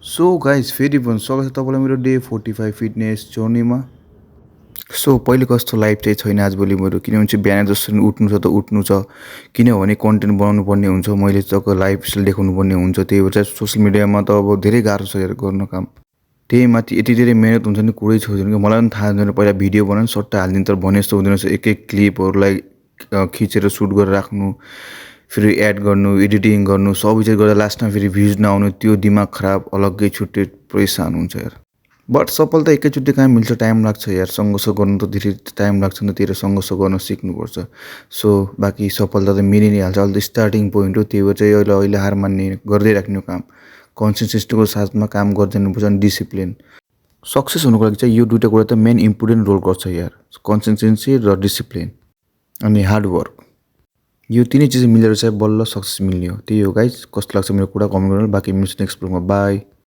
So guys फेरि भन्नु स्वागत छ तपाईँलाई मेरो डे 45 फिटनेस जर्नीमा। सो पहिले कस्तो लाइफ चाहिँ छैन आजभोलि मेरो, किनभने चाहिँ बिहान जसरी उठ्नु छ त उठ्नु छ, किनभने कन्टेन्ट बनाउनु पर्ने हुन्छ, मैले चाहिँ लाइफस्टाइल देखाउनु पर्ने हुन्छ। त्यही भएर चाहिँ सोसियल मिडियामा त अब धेरै गाह्रो छ यार गर्न काम। त्यही माथि यति धेरै मेहनत हुन्छ नि कुरै छोड्दैन कि मलाई पनि थाहा हुँदैन। पहिला भिडियो बनाउनु सट्टा हालिदिनु, तर भने जस्तो हुँदैन रहेछ। एक एक क्लिपहरूलाई खिचेर सुट गरेर राख्नु, फेरि एड गर्नु, एडिटिङ गर्नु, सब चिज गर्दा लास्टमा फेरि भ्युज नआउनु, त्यो दिमाग खराब अलग्गै छुट्टै परेसान हुन्छ यार। बट सफलता एकैचोटि कहाँ मिल्छ, टाइम लाग्छ यार। सङ्घर्ष गर्नु त धेरै टाइम लाग्छ नि त, धेरै सङ्घर्ष गर्न सिक्नुपर्छ। सो बाँकी सफलता त मिलि नै हाल्छ, अहिले त स्टार्टिङ पोइन्ट हो। त्यही भएर चाहिँ अहिले हार मान्ने गर्दै राख्नु काम, कन्सिस्टेन्सीको साथमा काम गर्दै जानुपर्छ। अनि डिसिप्लिन सक्सेस हुनुको लागि चाहिँ यो दुइटा कुरा त मेन इम्पोर्टेन्ट रोल गर्छ यार, कन्सिस्टेन्सी र डिसिप्लिन अनि हार्डवर्क। यो तिनै चिज मिलेर चाहिँ बल्ल सक्सेस मिल्ने हो। त्यही हो गाइज। कस्तो लाग्छ मेरो कुरा कमेन्ट गर्नु। बाँकी मिल्छ नेक्स्ट ब्लगमा। बाई।